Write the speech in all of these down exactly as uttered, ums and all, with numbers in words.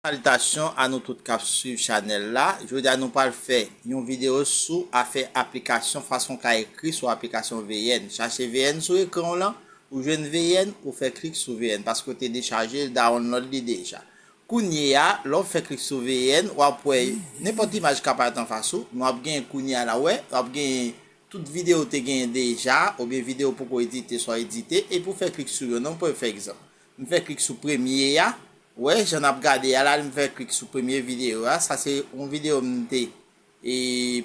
Salitasyon a nou tout k ap swiv chanèl la. Jodi a nou pral fè yon videyo sou afè aplikasyon, fason w ka ekri sou aplikasyon V N. Chache V N sou ekran w lan, ou jwenn V N, ou fè klik sou V N paske w te dechaje l, download li deja. Kounye a, lè w fè klik sou V N, w ap wè nenpòt imaj ka parèt anfas ou, men w ap gen kounye a la, wè, w ap gen tout videyo w te genyen deja, oubyen videyo w poko edite, swa edite, epi w fè klik sou yo. Nan, pou fè egzanp, m fè klik sou premye a, wè, jan n ap gade a la, m fè klik sou premye videyo a, sa se yon videyo m te e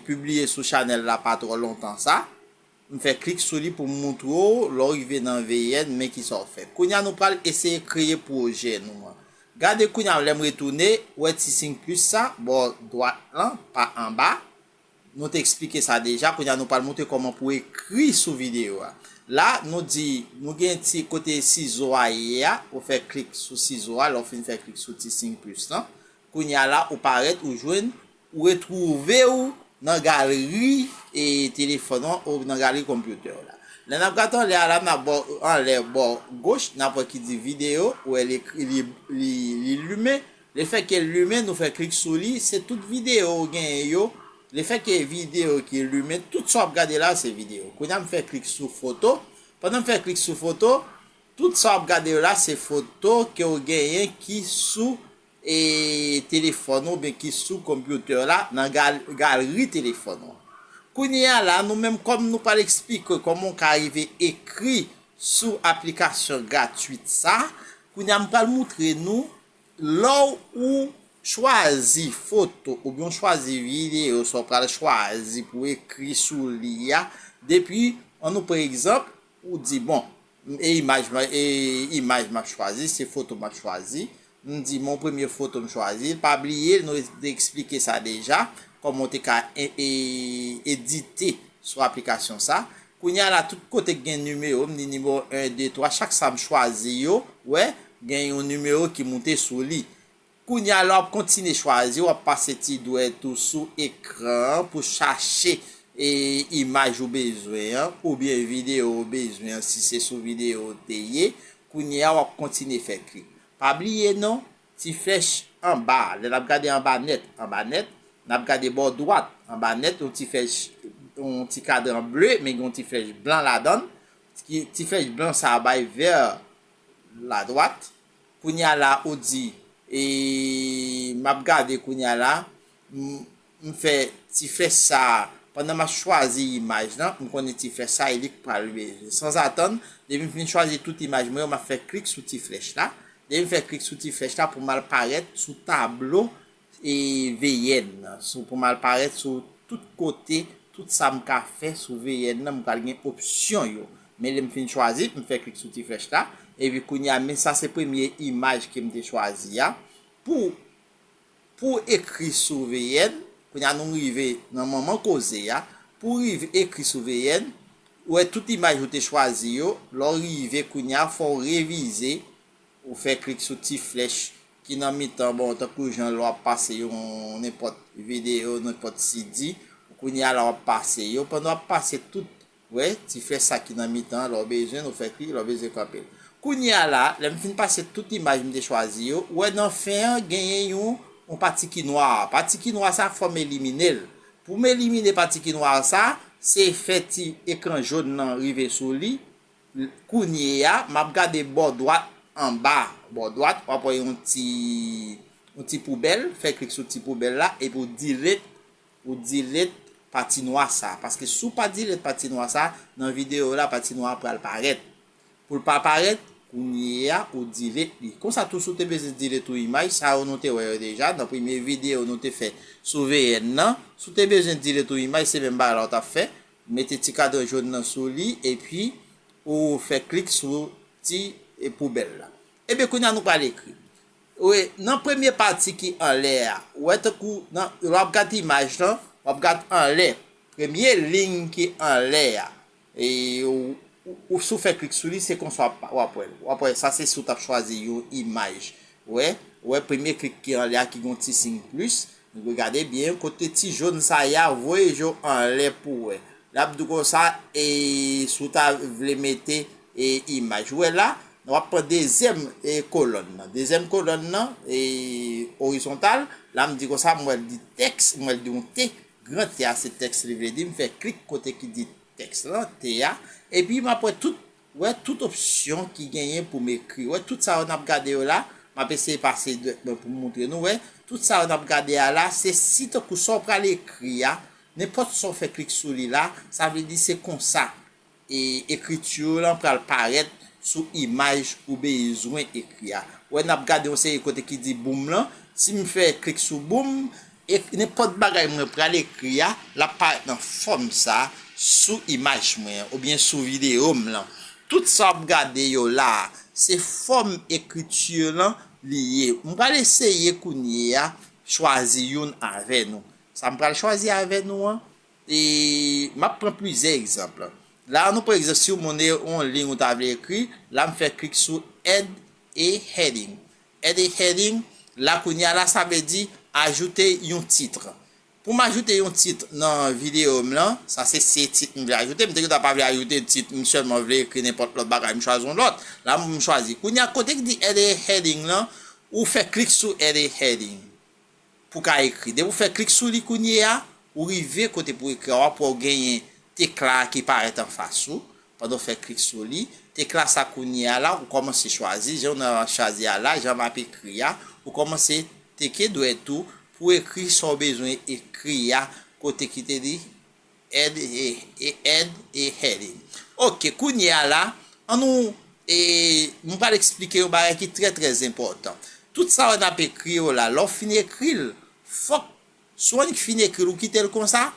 pibliye sou chanèl la pa twò lontan sa. M fè klik sou li pou m moutre w, lè w rive nan V N, men kisa w fè. Kounye a, nou pral eseye kreye pwojè nou an. Gade kounye a, lè m retounen, wè ti siy plis sa, bò dwat lan, pa anba. Nou te eksplike sa deja, kounye a, nou pral moutre kòman pou ekri sou videyo a. La, nou di, nou gen ti kote sizo a ye a, ou fè klik sou sizo a, lè w fin fè klik sou ti siy plis lan. Kounye a la, ou parèt, ou jwenn ou retwouve w nan galri e telefòn ou, ou nan galri konpyitè w la. Lè n ap gade anlè a la, n ap bò anlè bò goch, n ap wè ki di videyo, ou wè li, li, li, li limen. Lefètke l limen, nou fè klik sou li, se tout videyo ou genyen yo. Lefètke videyo ki limen, tout sa w ap gade la, se videyo. Kounye a, m fè klik sou foto. Pandan m fè klik sou foto, tout sa w ap gade yo la, se foto ke w genyen ki sou e telefòn ou oubyen ki sou konpyitè la nan gal, galri telefòn ou. Kounye a la, nou menm kòm nou pral eksplike kòman w ka rive ekri sou aplikasyon gratwit sa, kounye a m pral moutre nou lè w chwazi foto oubyen w chwazi videyo sa w pral chwazi pou ekri sou li a, depi, ann nou pran egzanp, ou di, bon, e imaj, e imaj m ap chwazi, se foto m ap chwazi. M di, mon premye foto m chwazi. Pa bliye, nou te eksplike sa deja, kòman w te ka e, e, edite sou aplikasyon sa. Kounye a la, tout kote k gen nimewo, m di nimewo en, de, twa, chak sa m chwazi yo, wè, gen yon nimewo ki moute sou li. Kounye a, lè w ap kontinye chwazi, w ap pase ti dwèt ou sou ekran pou chache e, imaj ou bezwen an, oubyen videyo ou bezwen an, si se sou videyo ou te ye. Kounye a, w ap kontinye fè klik. Pa bliye non, ti flèch anba, lè n ap gade anba nèt, anba nèt, n ap gade bò dwat, anba nèt, yon ti flèch, yon ti kadran ble, men gen yon ti flèch blan ladan l. Ti, ti flèch blan sa a bay vè ladwat. Kounye a la, ou di, e, m ap gade kounye a la, m, m fè ti flèch sa a. Pandan m ap chwazi imaj lan, m konnen ti flèch sa a, e li k pral bezwen. Sanzatann, depi m fin chwazi tout imaj mwen yo, m ap fè klik sou ti flèch la. Depi m fè klik sou ti flèch la pou m al parèt sou tablo e V N nan. Sou, pou m al parèt sou tout kote, tout sa m ka fè sou V N nan, m pral gen opsyon yo. Men lè m fin chwazi, m fè klik sou ti flèch la. Epi kounye a, men sa se premye imaj ke m te chwazi a. Pou, pou ekri sou V N, kounye a nou rive nan manman koze a. Pou rive ekri sou V N, ou wè tout imaj ou te chwazi yo, lè w rive kounye a, fò w revize, ou fè klik sou ti flèch ki nan mitan, bon, tankou jan lè w ap pase yon nenpòt videyo, nenpòt C D, kounye a la w ap pase yo. Pandan w ap pase tout, wè, ti flèch sa ki nan mitan, lè w bezwen l, ou fè klik, lè w bezwen kanpe l. Kounye a la, lè m fin pase tout imaj m te chwazi yo, ou wè nan fen an, genyen yon, yon pati ki nwa. Pati ki nwa sa, fò m elimine l. Pou m elimine pati ki nwa sa, se fè ti ekran jòn nan rive sou li, Kounye a, m ap gade bò dwat anba. Bò dwat, w ap wè yon ti, yon ti poubèl. Fè klik sou ti poubèl la, epi w delete, ou delete pati nwa sa. Paske si w pa delete pati nwa sa, nan videyo la, pati nwa a pral parèt. Pou l pa parèt, kounye a, ou delete li. Konsa tou, si w te bezwen delete yon imaj, sa yo nou te wè yo deja, nan premye videyo nou te fè sou V N nan, si w te bezwen delete yon imaj, se menm bagay la w t ap fè. Mete ti kadran jòn nan sou li, epi ou fè klik sou ti, e, poubèl la. Ebyen, kounye a nou pral ekri. Wi, nan premye pati ki anlè a, ou wè tankou nan, lè w ap gade imaj lan, w ap gade anlè. Premye liy ki anlè a. E ou, ou, ou si w fè klik sou li, se konsa w ap, w ap wè l. W ap wè, sa se si w t ap chwazi yon imaj. Wè, wè premye klik ki anlè a ki gen yon ti siy plis. Gade byen, kote ti jòn sa ye a, voye je w anlè pou w wè. L ap di w konsa, e si w ta vle mete, e imaj. Ou wè la, W ap pran dezyèm e, kolòn nan. Dezyèm kolòn nan, e, orizontal, la m di konsa, m wè l di tèks, m wè l di yon T, gran T a se tèks li vle di, m fè klik kote ki di tèks lan, T a, epi m ap wè tout, wè tout opsyon ki genyen pou m ekri. Wè tout sa yo n ap gade yo la, m ap eseye pase dwèt mwen pou m moutre nou, wè tout sa yo n ap gade a la, se si tankou sa w pral ekri a, nenpòt sa w fè klik sou li la, sa vle di se konsa e ekriti w lan pral parèt sou imaj ou bezwen ekri a. Wè n ap gade yon seri kote ki di boom lan. Si m fè klik sou boom, e nenpòt bagay mwen pral ekri a, l ap parèt nan fòm sa a sou imaj mwen an, oubyen sou videyo m lan. Tout sa w ap gade yo la a, se fòm ekriti lan li ye. M pral eseye kounye a chwazi youn avè nou. Sa m pral chwazi avè nou an, e m ap pran plizyè egzanp. La, nou pran egzanp, si w moun e yon liy ou ta vle ekri, la m fè klik sou add a heading. Add a heading, la kounye a la, sa vle di ajoute yon tit. Pou m ajoute yon tit nan videyo m lan, sa se, se tit m vle ajoute, m te gentan pa vle ajoute tit, m sèlman vle ekri nenpòt lòt bagay, m chwazi yon lòt. La, m chwazi. Kounye a, kote ki di add a heading lan, ou fè klik sou add a heading. Pou ka ekri. Depi w fè klik sou li kounye a, ou rive kote pou ekri a, w ap wè w genyen tekla a ki parèt anfas ou. Pandan w fè klik sou li, tekla sa kounye a la, ou kòmanse chwazi, jan w nan chwazi a la, jan m ap ekri a, ou kòmanse teke dwèt ou pou ekri sa w bezwen ekri a, kote ki te di add a, a, add a heading. Ok, kounye a la, an nou, e, m pral eksplike yon bagay ki trè, trè enpòtan. Tout sa yo n ap ekri yo la, lè w fin ekri l, fòk, si w annik fin ekri l, ou kite l konsa,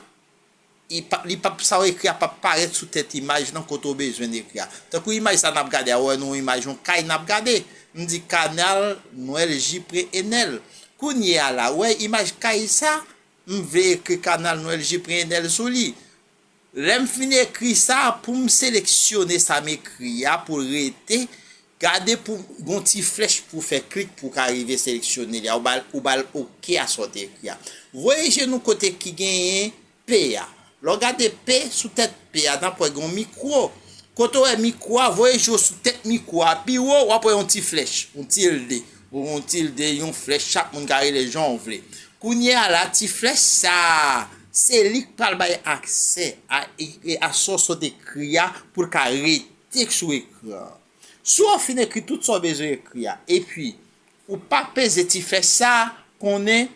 li p ap, li p ap, sa w ekri a p ap parèt sou tèt imaj nan kote w bezwen l ekri a. Tankou imaj sa n ap gade a, ou wè nou imaj yon kay n ap gade. M di Kanal Nwèl Jipren Enèl. Kounye a la, ou wè imaj kay sa, m vle ekri Kanal Nwèl Jipren Enèl sou li. Lè m fin ekri sa, pou m seleksyone sa m ekri a, pou l rete, gade pou gon ti flèch pou fè klik pou w ka rive seleksyone li a. Ou ba l, ou ba l oke a sa w te ekri a. Voye je nou kote ki genyen P a. Lè w gade P, sou tèt P a, n ap wè gen yon mikwo. Kote w wè mikwo a, voye je w sou tèt mikwo a pi wo, w ap wè yon ti flèch, yon tilde. Ou yon tilde, yon flèch, chak moun ka rele jan w vle. Kounye a la, ti flèch sa a, se li k pral bay aksè a, e, e a sa w sot ekri a pou l ka rete sou ekran an. Si w fin ekri tout sa w bezwen ekri a, epi ou pa peze ti flèch sa a, konnen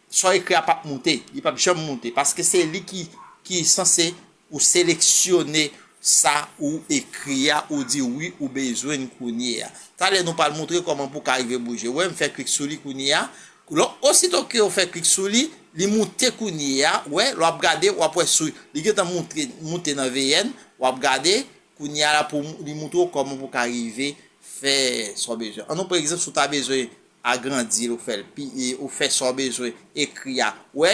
sa w ekri a p ap moute, li p ap janm moute, paske se li ki, ki sanse ou seleksyone sa ou ekri a, ou di wi, ou bezwen l kounye a. Talè nou pral moutre kòman pou w ka rive bouje. Wè, m fè klik sou li kounye a. Lè, osito ke w fè klik sou li, li moute kounye a. Wè, lè w ap gade, w ap wè sou, li gentan moutre, moute nan V N, w ap gade, kounye a la pou li moutre w kòman pou w ka rive fè sa w bezwen. An nou pran egzanp, si w ta bezwen agrandi l, ou fè l pi, e, ou fè sa w bezwen ekri a. Wè,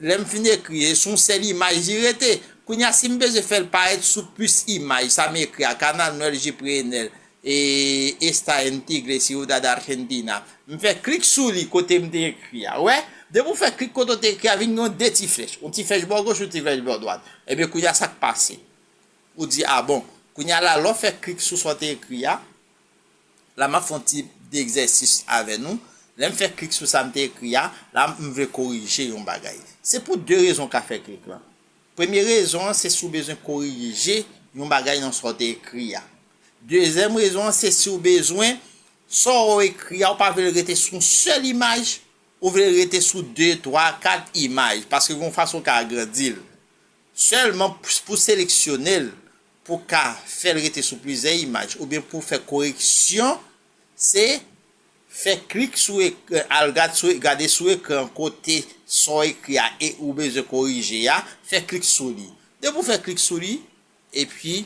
lè m fin ekri, e sou yon sèl imaj li rete. Kounye a, si m bezwen fè l parèt sou plis imaj, sa m ekri a, Kanal Nwèl Jipren Enèl, e, Esta en Tigre, Ciudad Argentina. M fè klik sou li kote m te ekri a. Wè, depi w fè klik kote w te ekri a, vin gen de ti flèch. Yon ti flèch bò goch, yon ti flèch bò dwat. Ebyen, kounye a, sa k pase? Ou di, a bon. Kounye a la, lè w fè klik sou sa w te ekri a, la, m ap fè yon ti egzèsis avè nou. Lè m fè klik sou sa m te ekri a, la, m vle korije yon bagay. Se pou de rezon w ka fè klik lan. Premye rezon an, se si w bezwen korije yon bagay nan sa w te ekri a. Dezyèm rezon an, se si w bezwen sa w ekri a, ou pa vle l rete sou yon sèl imaj, ou vle l rete sou de, twa, kat imaj, paske gen yon fason w ka agrandi l. Sèlman pou, pou seleksyone l, pou ka fè l rete sou plizyè imaj, oubyen pou fè koreksyon, se fè klik sou ekran, al gad sou, gade sou ekran kote sa w ekri a e ou bezwen korije a, fè klik sou li. Depi w fè klik sou li, epi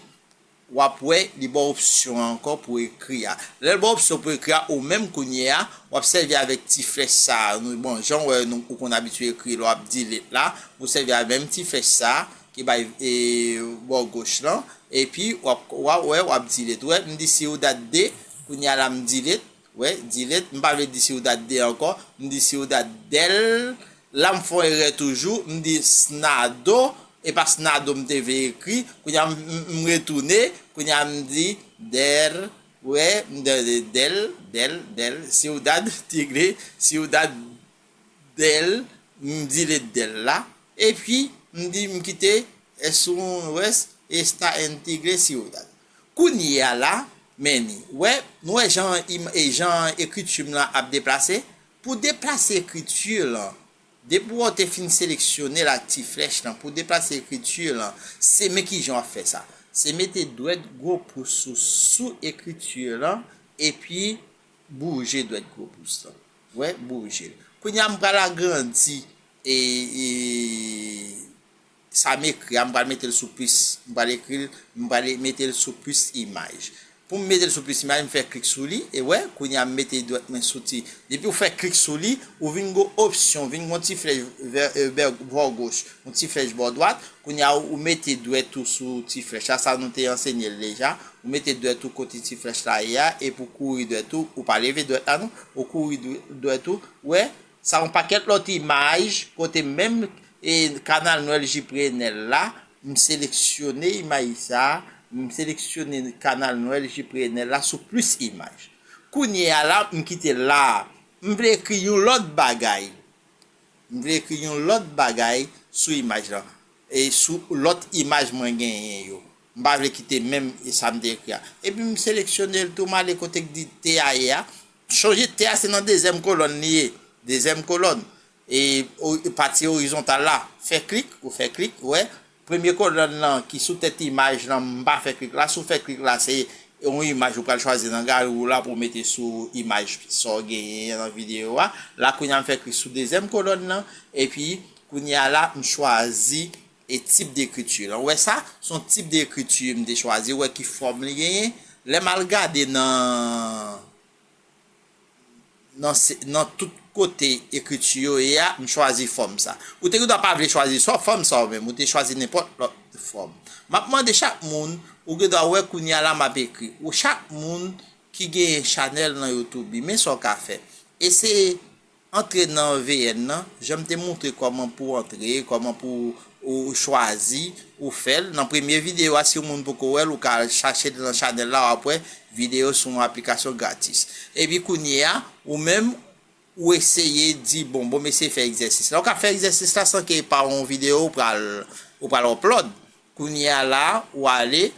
w ap wè li ba w opsyon an ankò pou ekri a. Lè l ba w opsyon pou ekri a, ou menm kounye a, w ap sèvi avèk ti flèch sa a. Nou, bon, jan w wè, nou, ou konn abitye ekri lè w ap delete la, ou sèvi avèk menm ti flèch sa a ki bay, e, bò goch lan, epi w ap, w ap wè, w ap delete. Wè, m di Ciudad de, kounye a la m delete, wè, delete, m pa vle di Ciudad de ankò, m di Ciudad del, la m fè yon erè toujou, m di Snado, e pa Snado m te vle ekri, kounye a m, m, m retounen, kounye a m di, Dèl, wè, m de, de, Dèl, Dèl, Dèl, Ciudad, Tigre, Ciudad, Dèl, m delete Dèl la, epi m di m kite, eh, sou rès, esta en Tigre, Ciudad. Kounye a la, men ni, wè, nou wè jan, im- e jan ekriti m lan ap deplase, pou deplase ekriti lan, depi w te fin seleksyone l ak ti flèch lan, pou deplase ekriti lan, se men kijan w ap fè sa. Se mete dwèt gwo pous sou, sou ekriti lan, epi bouje dwèt gwo pous lan. Wè, bouje l. Kounye a, m pral agrandi, e, e, sa m ekri a, m pral mete l sou plis, m pral ekri l, m pral mete l sou plis imaj. Pou m mete l sou plis imaj, m fè klik sou li, e wè, kounye a m mete dwèt mwen sou ti. Depi w fè klik sou li, ou vin gen opsyon, vin gen yon ti flèch vè, e, bè, bò goch, yon ti flèch bò dwat, kounye a ou mete dwèt ou sou ti flèch la, sa nou te ansenye l deja, ou mete dwèt ou kote ti flèch la ye a, epi w kouri dwèt ou, ou pa leve dwèt la non, ou kouri dwè- dwèt ou, wè, sa yon pakèt lòt imaj, kote menm, e, kanal Nwèl J Prenèl la, m seleksyone imaj sa, m seleksyone kanal Nwèl J Prenèl la sou plis imaj. Kounye a la, m kite l la, m vle ekri yon lòt bagay. M vle ekri yon lòt bagay sou imaj lan, e sou lòt imaj mwen genyen yo. M pa vle kite menm e sa m te ekri a. Epi m seleksyone l tou, m ale kote k di te a ye a. Chonje te a se nan dezyèm kolòn li ye. Dezyèm kolòn. E o- pati orizontal la, fè klik, ou fè klik, wè. Premye kolòn lan ki sou tèt imaj lan, m pa fè klik la. Si w fè klik la, se yon imaj ou pral chwazi nan galri w la pou w mete sou imaj sa w genyen nan videyo a. La, kounye a, m fè klik sou dezyèm kolòn lan. Epi, kounye a la, m chwazi e tip de ekriti lan. Ou wè sa? Se yon tip de ekriti m te chwazi. Ou wè ki fòm li genyen. Lè m al gade nan, nan, se- nan tout kote ekriti yo ye a, m chwazi fòm sa. Ou te gendwa pa vle chwazi sa, fòm sa ou menm, ou te chwazi nenpòt lòt fòm. M ap mande chak moun, ou gendwa wè kounye a la m ap ekri. Ou chak moun ki genyen chanèl nan YouTube, men sa w ka fè. Eseye antre nan V N nan, jan m te montre kòman pou antre, kòman pou ou chwazi, ou fè l. Nan premye videyo a, si yon moun poko wè l, ou ka al chache l nan chanèl la, w ap wè videyo sou yon aplikasyon gratis. Epi kounye a, ou menm, ou eseye di, bon, bon, m eseye fè egzèsis la. Ou ka fè egzèsis la san ke pa yon videyo ou pral, ou pral upload. Kounye a la, ou ale,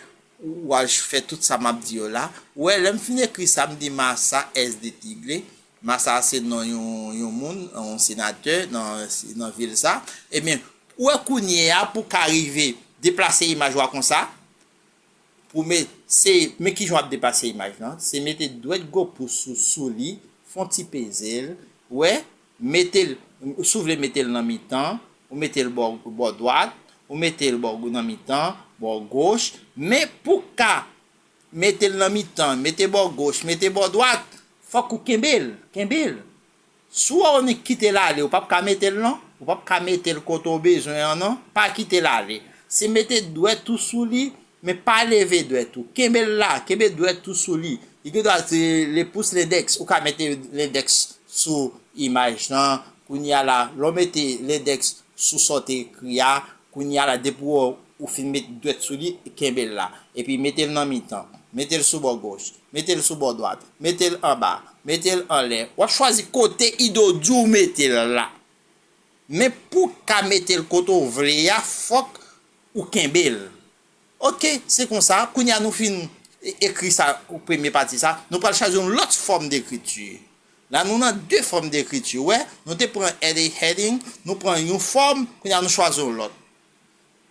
ou al fè tout sa m ap di yo la. Ou wè, lè m fin ekri sa, m di Massa S de Tigre. Massa se non yon, yon moun, yon senatè nan, nan vil sa. Ebyen, ou wè kounye a pou ka rive deplase imaj ou a konsa, pou me, se, men kijan w ap deplase imaj lan, se mete dwèt gwo pous ou sou li, fè yon ti peze l, wè, mete l, si w vle mete l nan mitan, ou mete l bò, bò dwat, ou mete l bò nan mitan, bò goch, men pou ka mete l nan mitan, mete bò goch, mete bò dwat, fòk ou kenbe l, kenbe l. Si w annik kite l ale, ou p ap ka mete l non. Ou p ap ka mete l kote w bezwen an non. Pa kite l ale. Se mete dwèt ou sou li, men pa leve dwèt ou. Kenbe l la, kenbe dwèt ou sou li. Li gen dwa se le pouce, lendèks. Ou ka mete lendèks sou imaj lan. Kounye a la, lè w mete lendèks sou sa w te ekri a, kounye a la, depi w, ou fin met dwèt sou li, kenbe l la. Epi mete l nan mitan. Mete l sou bò goch. Mete l sou bò dwat. Mete l anba. Mete l anlè. W ap chwazi kote Ido di w mete l la. Men pou w ka mete l kote w vle a, fòk ou kenbe l. Oke, se konsa. Kounye a nou fin e- ekri sa, premye pati sa. Nou pral chwazi yon lòt fòm dekriti. La, nou nan de fòm dekriti. Wè, nou te pran heading, heading, nou pran yon fòm, kounye a nou chwazi yon lòt.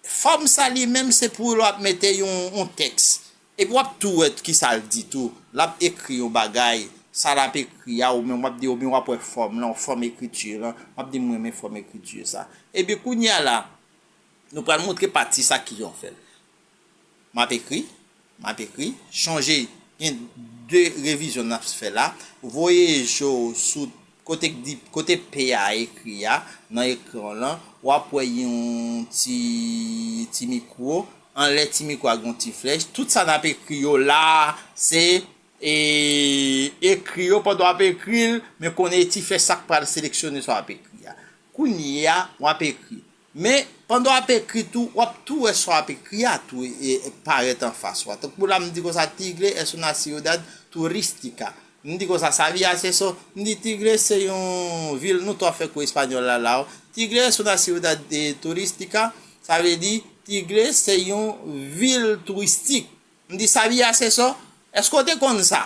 Fòm sa li menm se pou lè w ap mete yon, yon tèks. Epi w ap tou wè kisa l di tou. L ap ekri yon bagay, sa l ap ekri a, ou menm w ap di, oubyen w ap wè fòm lan, fòm ekriti lan. W ap di, "M renmen fòm ekriti sa." Epi kounye a la, nou pral montre pati sa kijan w fè l. M ap ekri, m ap ekri. Chonje, gen de revizyon n ap fè la. Voye je w sou kote k di, kote P a ekri a, nan ekran lan. W ap wè yon ti, ti mikwo. Anlè ti mikwo a, gen yon ti flèch. Tout sa n ap ekri yo la, se, e, ekri yo pandan w ap ekri l, men konnen ti flèch sa k pral seleksyone sa w ap ekri a. Kounye a, w ap ekri. Men, pandan w ap ekri tou, w ap tou wè sa w ap ekri a tou e, e parèt anfas ou a. Tankou la, m di konsa, Tigre es una ciudad turística. M di konsa, Sabía Seso, m di Tigre se yon vil, nou tou ap fè kou espanyòl la la. Tigre es una ciudad, eh, turística, sa vle di Tigre se yon vil touristik. M di, Sabía Seso, èske w te konn sa?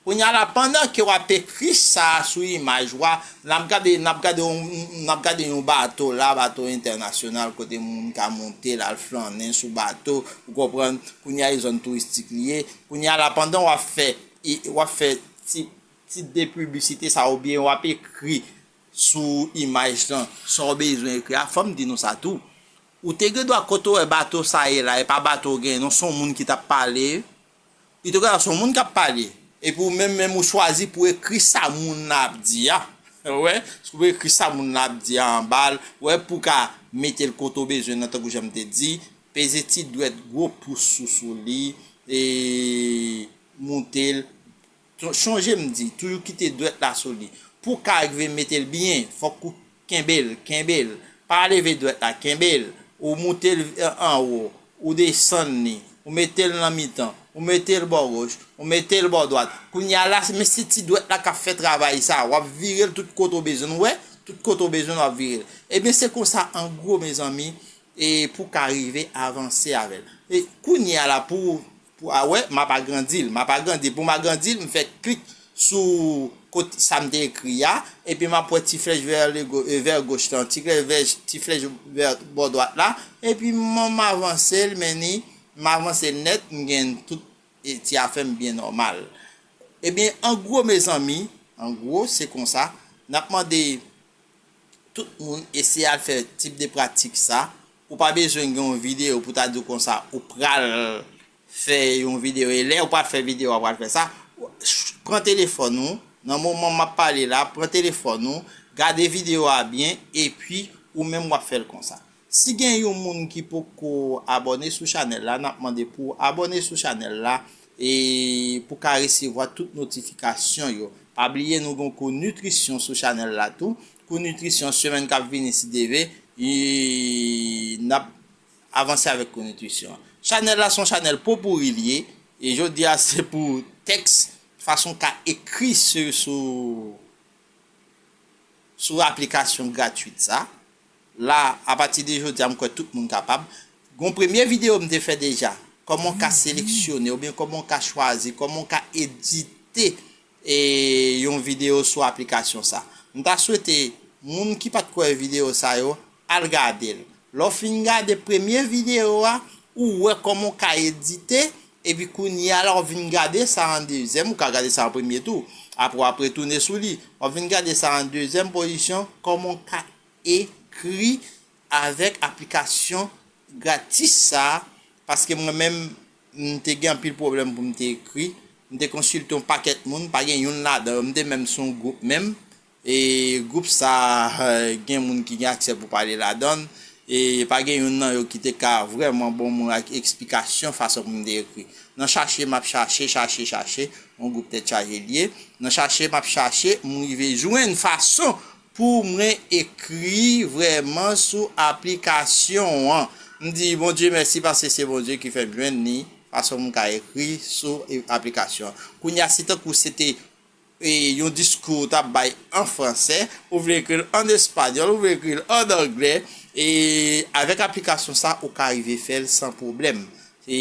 Kounye a la, pandan ke w ap ekri sa sou imaj ou a, n ap gade, n ap gade yon, n ap gade yon bato la, bato entènasyonal, kote moun ka monte l al flannen sou bato, ou konprann? Kounye a, e zòn touristik li ye. Kounye a la, pandan w ap fè, e, w ap fè ti, ti de piblisite sa, oubyen w ap ekri sou imaj lan, sa w bezwen ekri a, fò m di nou sa tou. Ou te gen dwa kote w wè bato sa ye la, e pa bato w gen, non, se yon moun ki t ap pale. Li te gen dwa se yon moun k ap pale. Epi ou menm, menm ou chwazi pou ekri sa moun nan ap di a. Wè, si w ekri sa moun nan ap di a anba l, wè, pou w ka mete l kote w bezwen nan, tankou jan m te di, peze ti dwèt gwo pous ou sou li, e moute l. Chonje m di, toujou kite dwèt la sou li. Pou w ka rive mete l byen, fòk ou kenbe l, kenbe l. Pa leve dwèt la, kenbe l. Ou moute l anwo, ou desann li, ou mete l nan mitan, ou mete l bò goch, ou mete l bò dwat. Kounye a la, men se ti dwèt la k ap fè travay sa. W ap vire l tout kote w bezwen l, w wè, tout kote w bezwen l, w ap vire l. Ebyen, se konsa, an gwo, mezanmi, e pou w ka rive avanse avè l. E kounye a la, pou, pou a wè, m ap agrandi l, m ap agrandi l. Pou m agrandi l, m fè klik sou kote sa m te ekri a, epi m ap wè ti flèch vè le go-, e, vè goch lan, ti flèch vè, ti flèch vè bò dwat la, epi m, m avanse l, men ni, m avanse l nèt, m gen tout, e, ti afè m byen nòmal. Ebyen, an gwo, mezanmi, an gwo, se konsa, n ap mande tout moun eseye al fè tip de pratik sa. Ou pa bezwen gen yon videyo pou ta di w konsa, ou pral fè yon videyo. E lè ou pral fè videyo a, ou pral fè sa, pran telefòn ou, nan moman m ap pale la, pran telefòn ou, gade videyo a byen, epi ou menm w ap fè l konsa. Si gen yon moun ki poko abòne sou chanèl la, n ap mande pou w abòne sou chanèl la, e pou w ka resevwa tout notifikasyon yo. Pa bliye, nou gen kou nitrisyon sou chanèl la tou. Kou nitrisyon, semèn k ap vini, si Dye vle, e n ap avanse avèk kou nitrisyon an. Chanèl la se yon chanèl popouri li ye, e jodi a se pou tèks, fason w ka ekri sou, sou, sou aplikasyon gratwit sa. La, apati de jodi a, m kwè tout moun kapab. Gon premye videyo m te fè deja, kòman w ka seleksyone oubyen kòman w ka chwazi, kòman w ka edite, e, yon videyo sou aplikasyon sa. M ta swete moun ki pa t kwè videyo sa yo, al gade l. Lè w fin gade premye videyo a, ou wè kòman w ka edite, epi kounye a la, w vin gade sa an dezyèm, ou ka gade sa an premye tou. Apre, w ap retounen sou li. W ap vin gade sa an dezyèm pozisyon, kòman w ka ekri avèk aplikasyon gratis sa a, paske mwen menm, m te gen anpil pwoblèm pou m te ekri. M te konsilte yon pakèt moun, pa gen youn ladan yo. M te menm sou yon gwoup menm. E gwoup sa, eh, gen moun ki gen aksè pou pale ladan l. E pa gen youn nan yo ki te ka vrèman ban mwen ak eksplikasyon fason pou m te ekri. Nan chache, m ap chache, chache, chache, yon gwoup tèt chaje l ye. Nan chache, m ap chache, m rive jwenn fason pou mwen ekri vrèman sou aplikasyon an. M di Bondye mèsi paske se Bondye ki fè m jwenn li, fason m ka ekri sou, e, aplikasyon an. Kounye a, se tankou se te, e, yon diskou w t ap bay an fransè, ou vle ekri l an espanyòl, ou vle ekri l an anglè, e avèk aplikasyon sa, ou ka rive fè l san pwoblèm. E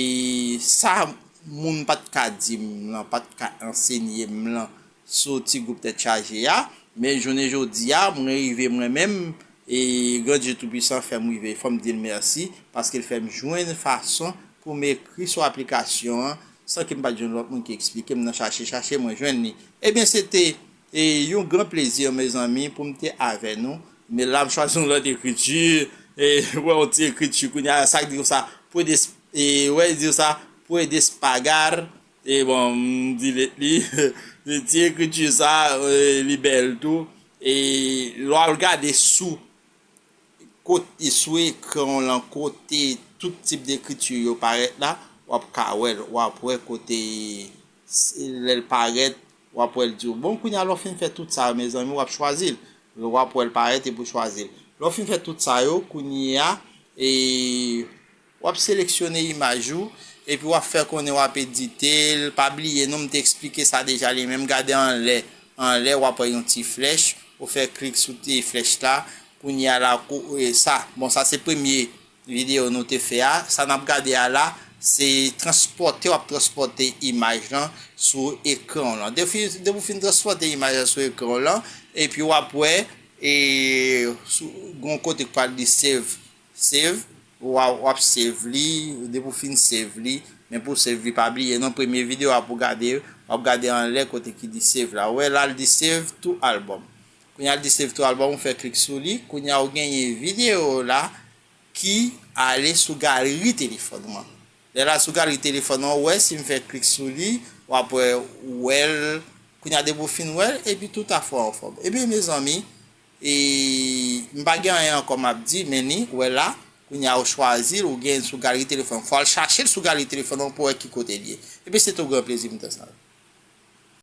sa moun pa t ka di m lan, pa t ka ansenye m lan, sou ti gwoup tèt chaje a, men jounen jodi a, mwen rive mwen menm, e Gran Dye Toupisan fè m rive, fò m di l mèsi, paske l fè m jwenn fason pou m ekri sou aplikasyon an, san ke m pa t jwenn lòt moun ki eksplike m nan chache, chache, mwen jwenn li. Ebyen, se te, e, yon gran plezi, mezanmi, pou m te avè nou, men la, m chwazi yon lòt ekriti, e, wè, yon ti ekriti, kounye a, sa k di konsa, puedes, e, wè, di sa, puedes pagar, E bon, m delete li. Ti ekriti sa, e, li bèl tou. E lè w al gade sou, kot-, sou ekran w lan, kote tout tip de ekriti yo parèt la, w ap ka wè l, w ap wè kote, lè l parèt, w ap wè l di w. Bon, kounye a, lè w fin fè tout sa, mezanmi, w ap chwazi l. W ap wè l parèt epi w chwazi l. Lè w fin fè tout sa yo, kounye a, e, w ap seleksyone imaj ou, epi w ap fè konnen w ap edite l. Pa bliye non, m te eksplike sa deja li menm. Gade anlè, anlè, w ap wè yon ti flèch, ou fè klik sou ti flèch la. Kounye a la, kou-, e, sa, bon, sa se premye videyo nou te fè a. Sa n ap gade a la, se transpòte, w ap transpòte imaj lan sou ekran w lan. Depi, depi w fin transpòte imaj lan sou ekran w lan, epi w ap wè, e, sou, gon kote k pral di save, save, w a, w ap save li, depi w fin save li, men pou save li, pa bliye non, premye videyo a pou gade, w ap gade anlè kote ki di save la. Ou wè la, l di save to album. Kounye a l di save to album, ou fè klik sou li, kounye a ou genyen videyo la, ki ale sou galri telefòn ou an. Lè l al sou galri telefòn ou an, ou wè, si m fè klik sou li, w ap wè, ou wè l, kounye a depi w fin wè l, epi tout afè w anfòm. Ebyen, mezanmi, e, m pa gen anyen ankò m ap di, men ni, ou wè la, kounye a ou chwazi l, ou gen l sou galri telefòn. Fò w al chache l sou galri telefòn ou pou w wè ki kote l ye. Ebyen, se te yon gran plezi m te sa.